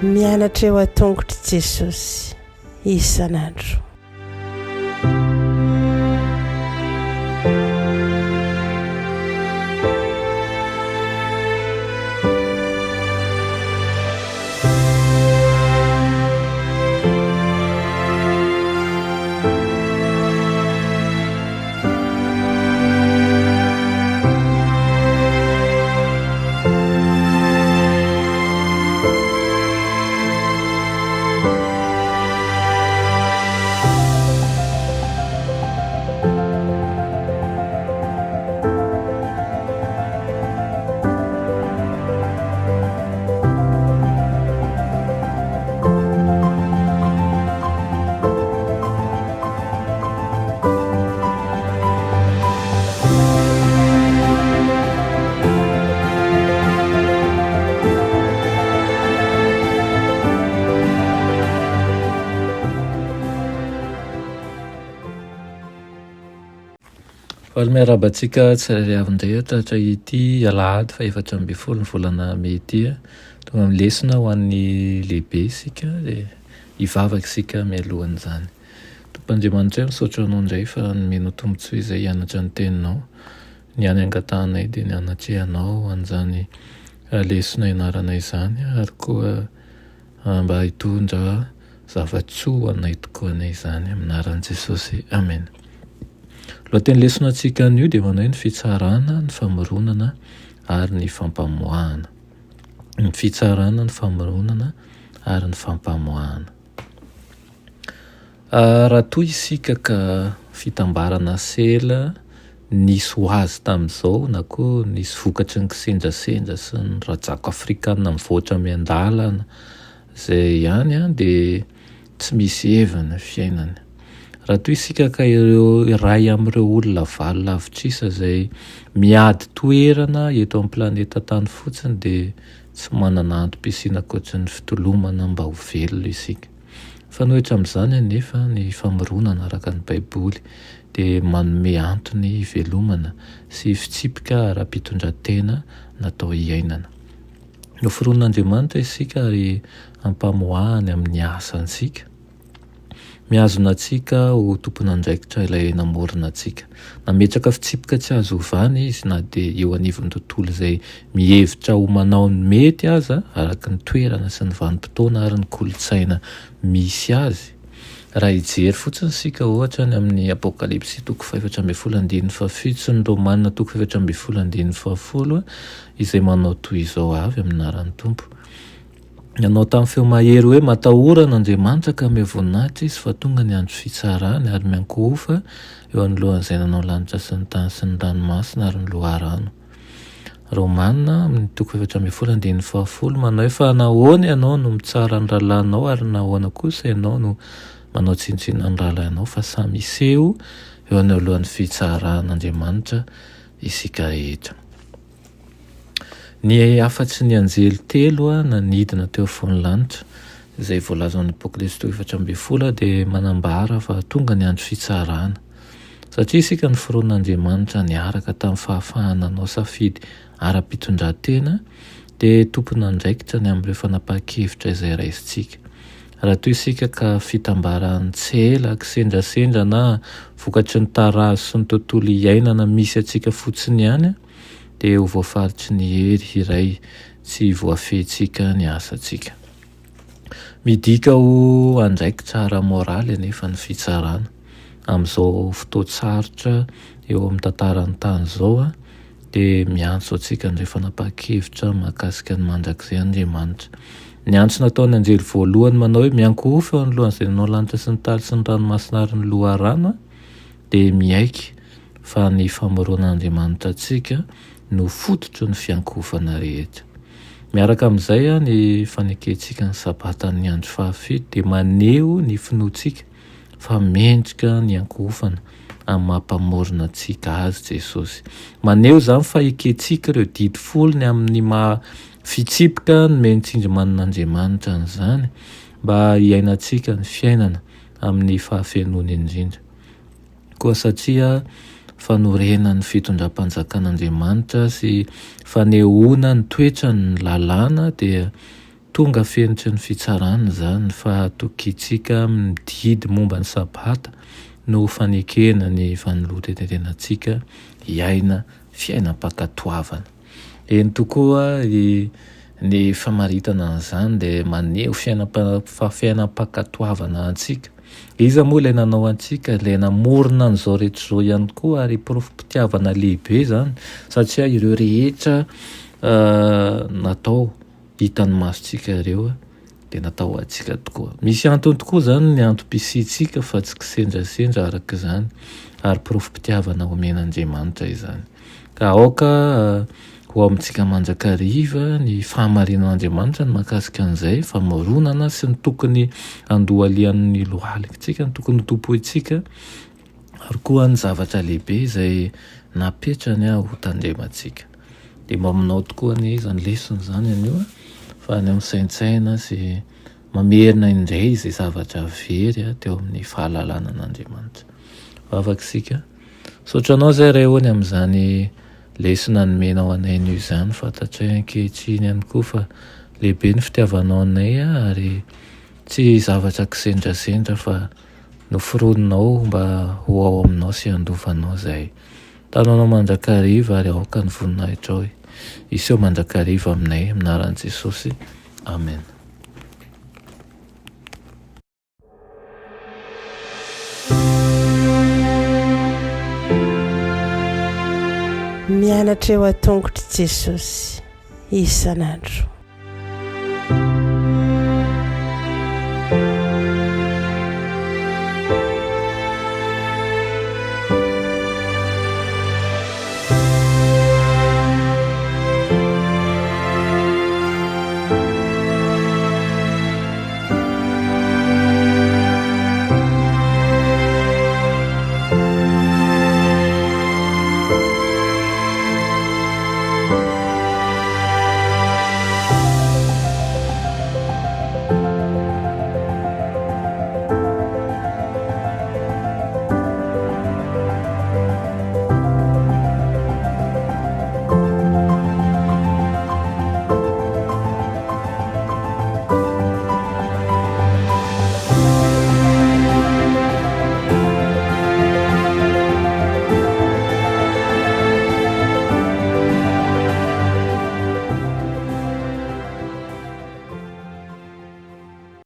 Mianatra eo an-tongotr'i Jesosy isan'andro. Faly miarahaba antsika tsirairay avy indray aho tratra ity alahady faha 14 ny volana mey ity. Tonga amin'ny lesona ho an'ny lehibe isika dia hivavaka isika mialohan'izany. Tompo Andriamanitra misaotra anao indray fa nomenao tombontsoa izay hianatra ny teninao. Ny hany angatahanay dia ny hanatrehanao an'izany lesona ianaranay izany ary koa mba hitondra zava-tsoa ho anay tokoa anie izany amin'ny anaran'i Jesosy. Amena. Lohateny lesona antsika anio dia manao hoe ny fitsarana, ny famoronana ary ny fampamoahana. Ny fitsarana, ny famoronana ary ny fampamoahana. Raha toa isika ka fitambarana sela nisy ho azy tamin'izao na koa nisy vokatry ny kisendrasendra sy ny rajako afrikana mivoatra miandalana izay ihany dia tsy misy heviny ny fiainany. Raha toa isika ka ireo iray amin'ireo olona valo lavitrisa izay miady toerana eto amin'ny planeta tany fotsiny dia tsy manana antom-pisiana ankoatry ny fitolomana mba ho velona isika. Mifanohitra amin'izany anefa, ny famoronana araka ny Baiboly dia manome antony hivelomana sy fitsipika ara-pitondran-tena natao hiainana. Noforonin'Andriamanitra isika ary ampamoahany amin'ny asa antsika. Mihazona antsika ho tompon'andraikitra ilay namorona antsika. Nametraka fitsipika tsy azo ovana izy na dia eo anivon'ny tontolo izay mihevitra ho manao ny mety aza, araka ny toerana sy ny vanim-potoana ary ny kolontsaina misy azy. Raha hijery fotsiny isika ohatra ny amin'ny Apokalypsy toko fahefatra ambin'ny folo andininy fahafito sy ny Romana toko fahefatra ambin'ny folo andininy fahafolo izay manao toy izao avy amin'ny anaran'ny Tompo. Nanao tamin'ny feo mahery hoe, Matahora an'Andriamanitra ka omeo voninahitra Izy, fa tonga ny andro fitsarany, ary miankohofa eo anoloan'izay nanao lanitra sy ny tany sy ny ranomasina ary ny loharano. Romana, amin'ny toko 14 andininy fahafolo, manao hoe, Fa nahoana ianao no mitsara ny rahalahinao, ary nahoana kosa ianao no manao tsinontsinona ny rahalahinao, fa samy hiseho eo anoloan'ny fitsaran'Andriamanitra isika rehetra. Ny hafatry ny anjely telo nanidina teo afovoan'ny lanitra, izay voalaza ao amin'ny Apokalypsy toko 14, dia manambara fa tonga ny andro fitsarana. Satria isika noforonin'Andriamanitra niaraka tamin'ny fahafahana hanao safidy ara-pitondran-tena, dia tompon'andraikitra ny amin'ireo fanapahan-kevitra izay raisintsika. Raha toa isika ka fitambaran'ny tsela, kisendrasendra na vokatry ny tarazo sy ny tontolo iainana misy antsika fotsiny ihany, dia ho voafaritry ny hery iray tsy voafehintsika ny asantsika. Midika ho andraikitra ara-moraly anefa ny fitsarana. Amin'izao fotoan-tsarotra eo amin'ny tantaran'ny tany izao, dia miantso antsika handray fanapahan-kevitra mahakasika ny mandrakizay Andriamanitra. Ny antso nataon'ny anjely voalohany manao hoe miankohofa eo anoloan'izay nanao lanitra sy ny tany sy ny ranomasina ary ny loharano dia miaiky fa ny famoronan'Andriamanitra antsika no fototry ny fiankohofana rehetra. Miaraka amin'izay, ny fanekentsika ny Sabatan'ny andro fahafito dia maneho ny finoantsika fa mendrika ny hiankohofana amin'ny maha Mpamorona antsika Azy Jesosy. Maneho izany fa ekentsika ireo didy folo ny amin'ny maha fitsipika nomen'ny tsindrimanin'Andriamanitra an'izany mba hiainantsika ny fiainana amin'ny fahafenoany indrindra. Koa satria. fanorenan'ny fitondram-panjakan'Andriamanitra sy fanehoana ny toetrany ny lalàna dia tonga fenitry ny fitsarana izany ny fahatokiantsika amin'ny didy momba ny Sabata no fanekena ny fanoloran-tenantsika hiaina fiainam-pankatoavana. Eny tokoa, ny famaritana an'izany dia maneho fiainam-pankatoavana antsika. Iza moa ilay nanao antsika, ilay namorona an'izao rehetra izao ihany koa ary porofom-pitiavana lehibe izany satria ireo rehetra natao hitan'ny masontsika ireo dia natao ho antsika tokoa. Misy antony tokoa izany ny antom-pisiantsika fa tsy kisendrasendra araka izany ary porofom-pitiavana omen'Andriamanitra izany. Ka aoka ho amintsika mandrakariva ny fahamarinan'Andriamanitra ny mahakasika an'izay famoronana sy ny tokony handohalian'ny lohalikitsika, ny tokony hotompointsika ary koa ny zavatra lehibe izay napetrany ho tandremantsika. Dia mba aminao tokoa anie izany lesona izany anio fa ny misaintsaina sy mamerina indray izay zavatra very teo amin'ny fahalalana an'Andriamanitra. Vavaka isika. Misaotra anao izay Ray ô ny amin'izany lesona nomenao anay anio izany. Fantatray ankehitriny ihany koa fa lehibe ny fitiavanao anay ary tsy zavatra kisendrasendra fa noforoninao mba ho ao aminao sy handovanao izahay. Tananao mandrakariva ary aoka ny voninahitrao hiseho mandrakariva aminay amin'ny anaran'i Jesosy. Amen. Mianatra eo an-tongotr'i Jesosy isan'andro.